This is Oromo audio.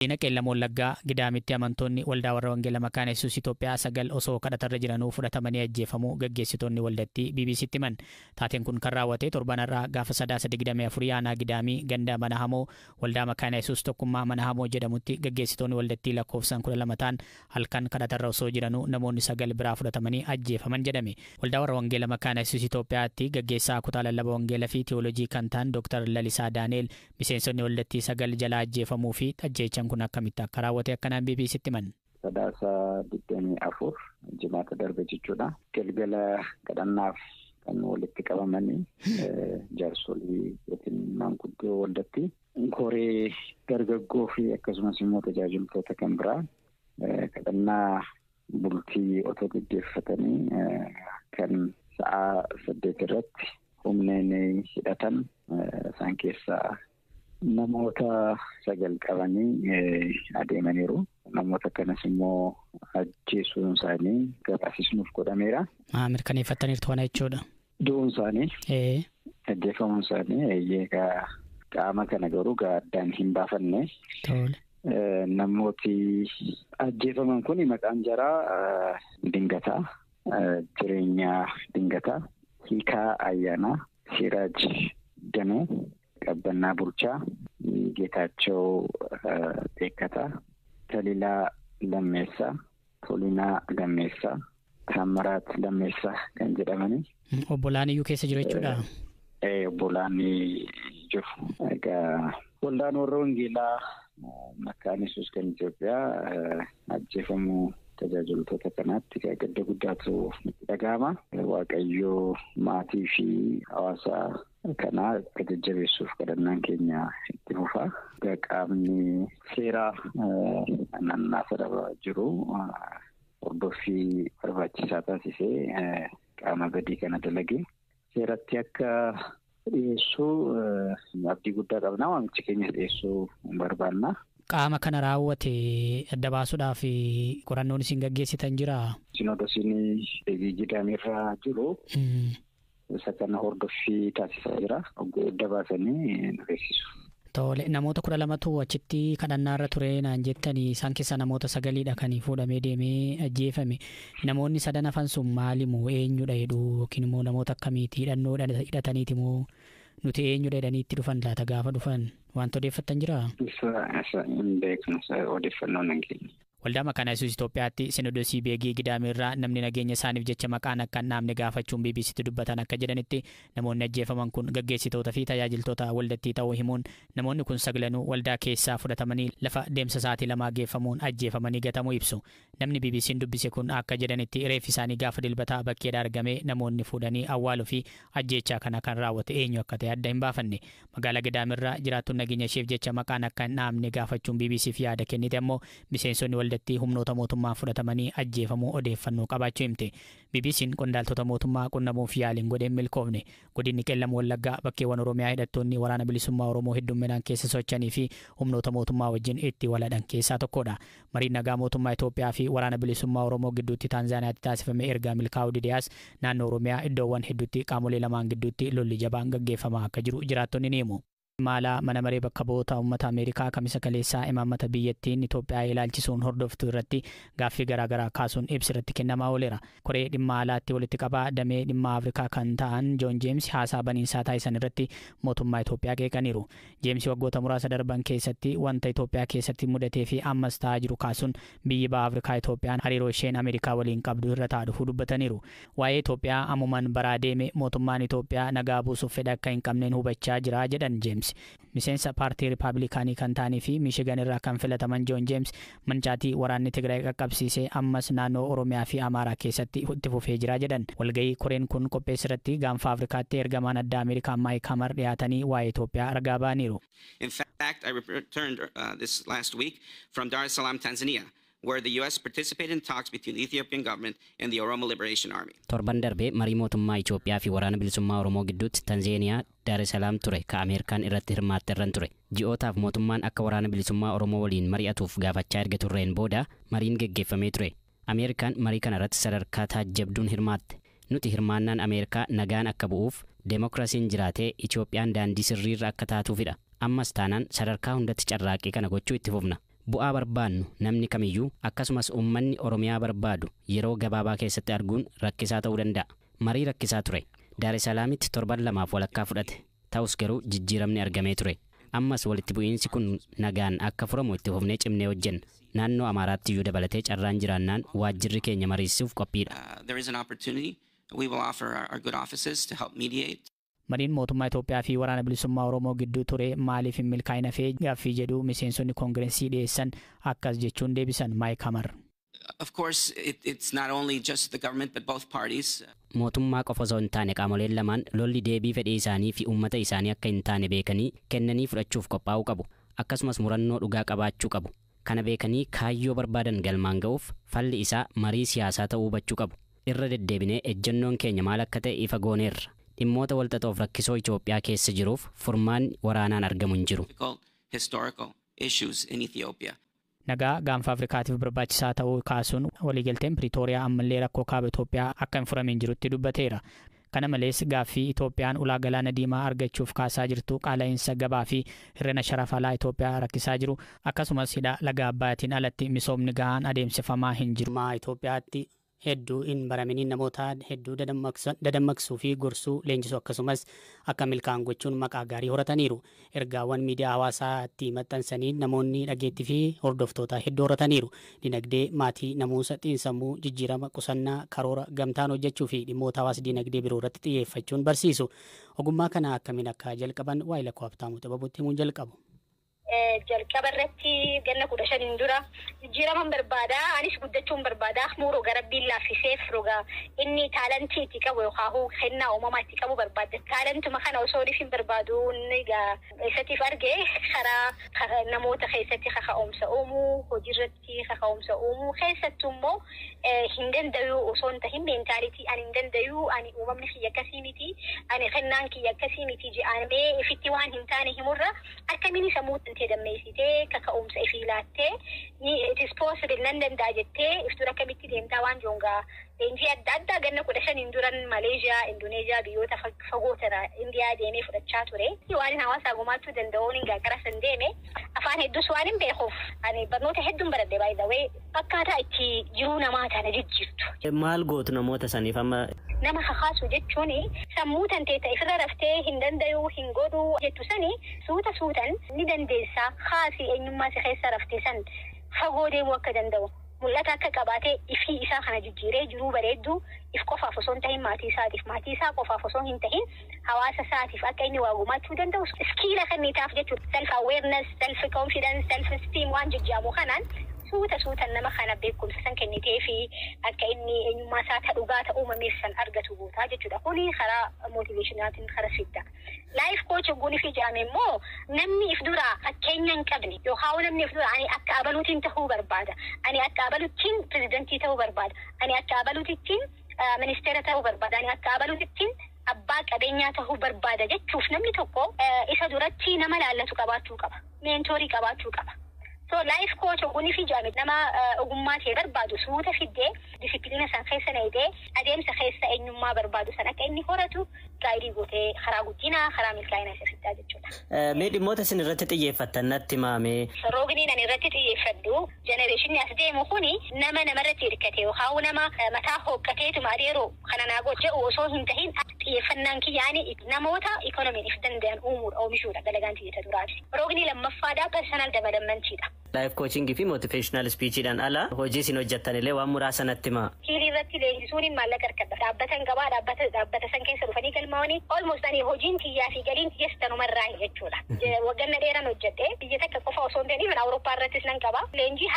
Godina Qeellam Wallaggaa Gidaamitti amantoonni waldaa warra Wangeela Makaana Yesuus Itoophiyaa 9 osoo kadhatarra jiranuu fudhatamanii ajjeefamuu gaggeessitoonni waldattii BBCtti himan. Taateen kun kan raawwate torban har'aa gaafa Sadaasa 24 aanaa Gidaamii ganda Mana Hamoo waldaa Makaana Yesuus Tokkummaa Mana Hamoo jedhamutti gaggeessitoonni waldattii lakkoofsaan 12 ta'an halkan kadhatarra osoo jiranuu namoonni 9 biraa fudhatamanii ajjeefaman jedhame. Waldaa warra Wangeela Makaana Yesuus Itoophiyaatti gaggeessaa kutaa lallaba Wangeela fi Tiyoolojii kan ta'an Dr. Lalisaa Daani'el miseensonni waldattii 9 jalaa ajjeefamuu fi ajjeechaan kun akkamitti akka raawwate akkanaan BBCtti himan. Sadaasa 24 jimaata darbe jechuudha. Galgala kadhannaaf kan walitti qabamanii jaarsolii yookiin maanguddoo waldatti koree dargaggoo fi akkasumas immoo tajaajiltoota kan biraa kadhannaa bultii otoo gaggeeffatanii kan sa'a 8 irratti humneen hidhatan isaan keessaa namoota 9 qabanii adeemaniiru. Namoota kanas immoo ajjeesuun isaanii gabaasisnuuf godhameera. Mirkaneeffataniirtu kana jechuudha. Du'uun isaanii. Ajjeefamuun isaanii qaama kana garuu addaan hin baafanne. Namooti ajjeefaman kun maqaan jaraa Dingataa, Jireenyaa Dingataa, Hiikaa Ayyaanaa, Siraaj Danuu, Qabbannaa Bulchaa, Geetaachoo Beekkataa, Taliilaa Lammeessaa, Tolinaa Lammeessaa, Taammiraat Lammeessaa kan jedhamani. Obbolaan iyyuu keessa jiru jechuudha. Obbolaan jiru. Egaa waldaan warra Wangeelaa Makaana Yesuus kan Itoophiyaa ajjeefamuu tajaajiltoota kanaatti gadda guddaatu dhaga'ama. Waaqayyoo maatii fi hawaasa kanaa akka jajjabeessuuf kadhannaan keenya itti fufa. Qaamni seeraa naannaa sana jiru hordoffii barbaachisaa taasisee qaama badii kana dalage seeratti akka dhiyeessuu abdii guddaa qabna. Waamichi keenya dhiyeessuu barbaanna. Qaama kana raawwate adda baasuudhaaf qorannoon isin gaggeessitan jiraa? Sinoodosiin Gidaamirra jiru. Isa kana hordoffii taasisaa jira. Adda baasanii nu beeksisu. Tole, namoota 12tu achitti kadhannaarra ture naan jettanii isaan keessaa namoota 9dha kan fuudhamee deemee ajjeefame. Namoonni sadan hafan sun maalimoo eenyudha jedhu yookiin immoo namoota akkamiiti hidhannoo hidhataniiti moo nuti eenyudha jedhanii itti dhufan laata gaafa dhufan wanta odeeffattan jiraa? Isa hin beeknu, odeeffannoon hin geenye. Waldaa Makaana Yesuus Itoophiyaatti Sinodosii Beegii Gidaamirraa namni nageenya isaaniif jecha maqaan akka hin dhaamne gaafachuun BBCtti dubbatan akka jedhanitti namoonni ajjeefaman kun gaggeessitoota fi tajaajiltoota waldattii ta'uu himuun namoonni kun 9 waldaa keessaa fudhatamanii lafa deemsa sa'aatii 2 geeffamuun ajjeefamanii gatamuu ibsu. Namni BBC'n dubbise kun akka jedhanitti reeffi isaanii gaafa dilbataa bakkeedhaa argame namoonni fuudhanii awwaaluu fi ajjeechaa kana kan raawwate eenyu akka ta'e adda hin baafanne. Magaalaa Gidaamirraa jiraattuun nageenya isheef jecha maqaan akka hin dhaamne gaafachuun BBCf yaada kennite ammoo miseensonni waldattii humnoota mootummaa fudhatamanii ajjeefamuu odeeffannoo qabaachuu himte. BBC'n qondaaltota mootummaa qunnamuuf yaaliin godheen milkoofne. Godinni Qeellam Wallaggaa bakkeewwan Oromiyaa hidhattoonni waraana bilisummaa Oromoo heddumminaan keessa socho'anii fi humnoota mootummaa wajjin itti waladhan keessaa tokkodha. Mariin nagaa mootummaa Itoophiyaa fi waraana bilisummaa Oromoo gidduutti Taanzaaniyaatti taasifame erga milkaa'uu didees naannoo Oromiyaa iddoowwan hedduutti qaamolee lamaan gidduutti lolli jabaan gaggeeffamaa akka jiru jiraattonni ni himu. Maalaa mana maree bakka bu'oota uummata Ameerikaa kamisa kaleessaa imaammata biyyattiin Itoophiyaa ilaalchisuun hordoftu irratti gaaffii garaagaraa kaasuun ibsa irratti kennamaa ooleera. Koree dhimma alaatti walitti qabaa damee dhimma Afrikaa kan ta'an Joon Jeems haasaa baniinsaa taasisan irratti mootummaa Itoophiyaa qeeqaniiru. Jeems waggoota muraasa darban keessatti wanta Itoophiyaa keessatti mudatee fi ammas ta'aa jiru kaasuun biyyi baha Afrikaa Itoophiyaan hariiroo isheen Ameerikaa waliin qabdu irra ta'aa dhufuu dubbataniiru. Waa'ee Itoophiyaa ammumaan baraa deeme mootummaan Itoophiyaa nagaa buusuuf fedha akka hin qabneen hubachaa jira jedhan Jeems. Miseensa paartii Riippaabilikaanii kan ta'anii fi Miishigan irraa kan filataman Joon Jeems mancaatii waraanni Tigraay qaqqabsiisee ammas naannoo Oromiyaa fi Amaaraa keessatti itti fufee jira jedhan. Walgahii koreen kun qopheesse irratti gaanfa Afrikaatti ergamaan addaa Ameerikaa Maayik Hamar dhiyaatanii waa'ee Itoophiyaa ragaa ba'aniiru. In fact, I returned this last week from Dar es Salaam, Tanzania, where the U.S. participated in talks between the Ethiopian government and the Oromo Liberation Army. Torban darbee marii mootummaa Itoophiyaa fi waraana bilisummaa Oromoo gidduutti Tanzeeniyaa Daar es Salaam ture ka Ameerikaan irratti hirmaatte irran ture. Ji'ootaaf mootummaan akka waraana bilisummaa Oromoo waliin mari'atuuf gaafachaa erga turreen booda mariin geggeeffamee ture. Ameerikaan marii kana irratti sadarkaa taajjabduun hirmaatte. Nuti hirmaannaan Ameerikaa nagaan akka bu'uuf deemokiraasiin jiraatee Itoophiyaan daandii sirriirra akka taatuufidha. Ammas taanaan sadarkaa hundatti carraaqqii kana gochuu itti fufna. Bu'aa barbaannu namni kamiyyuu akkasumas uummanni Oromiyaa barbaadu yeroo gabaabaa keessatti arguun rakkisaa ta'uu danda'a. Marii rakkisaa ture. Daar Salaamitti torban lamaaf walakkaa fudhate. Ta'us garuu jijjiiramni argamee ture. Ammas walitti bu'iinsi kun nagaan akka furamu itti fufnee cimnee hojjenna. Naannoo Amaaraatti iyyuu dabalatee carraan jiraannaan waajjirri keenya mariisisuuf qophiidha. There is an opportunity. We will offer our good offices to help mediate. Mariin mootummaa Itoophiyaa fi Waraana Bilisummaa Oromoo gidduu ture maaliif hin milkaa'in hafee gaaffii jedhu miseensonni koongireesii dhiyeessan akkas jechuun deebisan Maayik Hamar. Of course, it's not only just the government, but both parties. Mootummaa qofa osoo hin taane qaamoleen lamaan lolli deebii fedhii isaanii fi uummata isaanii akka hin taane beekanii kennanii fudhachuuf qophaa'uu qabu. Akkasumas murannoo dhugaa qabaachuu qabu. Kana beekanii kaayyoo barbaadan galmaan ga'uuf falli isaa marii siyaasaa ta'uu hubachuu qabu. Irra deddeebinee ejjennoon keenya maal akka ta'e ifa gooneerra. Dhimmoota walxaxoof rakkisoo Itoophiyaa keessa jiruuf furmaanni waraanaan argamu hin jiru. Historical issues in Ethiopia. Nagaa gaanfa Afrikaatiif barbaachisaa ta'uu kaasuun waliigalteen Piriitooriyaa ammallee rakkoo kaaba Itoophiyaa akka hin furamin jirutti dubbateera. Kana malees gaaffii Itoophiyaan ulaa galaana diimaa argachuuf kaasaa jirtu, qaala'insa gabaa fi hir'ina sharafa alaa Itoophiyaa rakkisaa jiru, akkasumas hidha laga Abbaayaatiin alatti misoomni gahaan adeemsifamaa hin jiru. Itoophiyaatti hedduu hin baraminiin namoota hedduu dadammaqsuu fi gorsuu, leenjisuu akkasumas akka milkaa'an gochuun maqaa gaarii horataniiru. Ergaawwan miidiyaa hawaasaatti maxxansanii namoonni dhageettii fi hordoftoota hedduu horataniiru. Dinagdee, maatii, namuusa, xiinsammuu, jijjiirama, qusannaa, karoora, gamtaan hojjechuu fi dhimmoota hawaasa dinagdee biroo irratti xiyyeeffachuun barsiisu. Ogummaa kana akkamiin akka jalqaban waa'ee lakkoo Habtaamuu Xibabuutti himuun jalqabu. Jalqaba irratti ganna 15n dura jijjiiraman barbaada. Anis guddachuun barbaada. Muu roga rabbiin laaffiseef, roga inni talentii itti qabu yookaan kennaa uumamaa itti qabu barbaada. Talentuma kana osoo hin barbaadu inni eessattiif arge? Karaa namoota keessatti kaka'umsa uumuu, hojiirratti kaka'umsa uumuu, keessattuu immoo hin danda'u osoo hin tahin mentality ani hin danda'u, ani uumamni kiyya akkasii miti, ani kennaan kiyya akkasii miti jedhamee ifitti waan hin taane himurra, akkamiin sammuu tantee dammeessitee kaka'umsa ifii laattee it is possible, nan danda'a jettee iftuun akkamitti deemtaa waan joongaa leenjii adda addaa ganna 15n duran Maleeshiyaa, Indoneeziyaa, biyyoota fagoo tana Indiyaa deemee fudhachaa ture. Waan hawaasaa gumaachuu danda'uun hin gara san deeme. Afaan hedduus waan hin beekuuf ani barnoota hedduun baradhe, by the way, akkaataa itti jiruu namaa tana jijjiirtu. Maal gootu namoota saniif amma? Nama kakaasu jechuun sammuu tantee ta'e ifirra raftee hin danda'u, hin godhuu jettu sani suuta suutan ni dandeessaa, kaasii eenyummaa si keessa raftee san fagoo deemuu akka danda'u, mul'ata akka qabaatee ifii isaa kana jijjiiree jiruu bareedduu if qofaaf osoo hin tahin maatii isaatiif, maatii isaa qofaaf osoo hin tahin hawaasa isaatiif akka inni waa gumaachuu danda'u skill kenniitaaf jechuudha. Self awareness, self confidence, self esteem waan jijjiiramu kanaan suuta suutan nama kana beekumsa san kennitee fi akka inni eenyummaa isaa ta dhugaa ta uumameef san argatu gootaa jechuudha. Kuni karaa motivationaatiin karaa fidda. Life coach ogguun fi jedhame immoo namni if dura fakkeenya hin qabne yookaan namni if dura ani akka abaluutiin tahuu barbaada. Ani akka abaluttiin pirezidantii ta'uu barbaada. Ani akka abalutittiin ministeera ta'uu barbaada. Ani akka abalutittiin abbaa qabeenyaa ta'uu barbaada jechuuf namni tokko isa duratti nama laallatu qabaachuu qaba. Mentorii qabaachuu qaba. So life coach ogguun fi jedhame nama ogummaa ta'e barbaadu suuta fiddee discipline san keessa naqxee adeemsa keessa eenyummaa barbaadu san akka inni horatu guide gootee karaa guddinaa, karaa milkaa'inaa isa fiddaa jechuudha. Mee dhimmoota isin irratti xiyyeeffattan natti maamee. Roogniin ani irratti xiyyeeffadhu, generationni as deemu kuni nama namarratti hirkate yookaan nama mataa hooqqateetuma adeeroo kana naa godhe osoo hin tahin, xiyyeeffannaan kiyyaani namoota ikoonomiin if danda'an uumuudha, oomishuudha dalagaan xiyyeeffatu duraati. Roogni lammaffaadhaa personal developmentiidha. Life coachingii fi motivational speechiidhaan ala hojii isin hojjettan illee waan muraasa natti himaa. Skill irratti leenjisuun maallaqa argadha. Dhaabbata hin qabaa, dhaabbata san keessa dhufanii galmaa'anii almost ani hojiin kiyyaa fi galiin kiyyas tanumarraa jechuudha. Wagganna dheeraan hojjedhe biyya takka qofa osoo hin ta'in even Awurooppaa irrattis nan qaba. Leenjii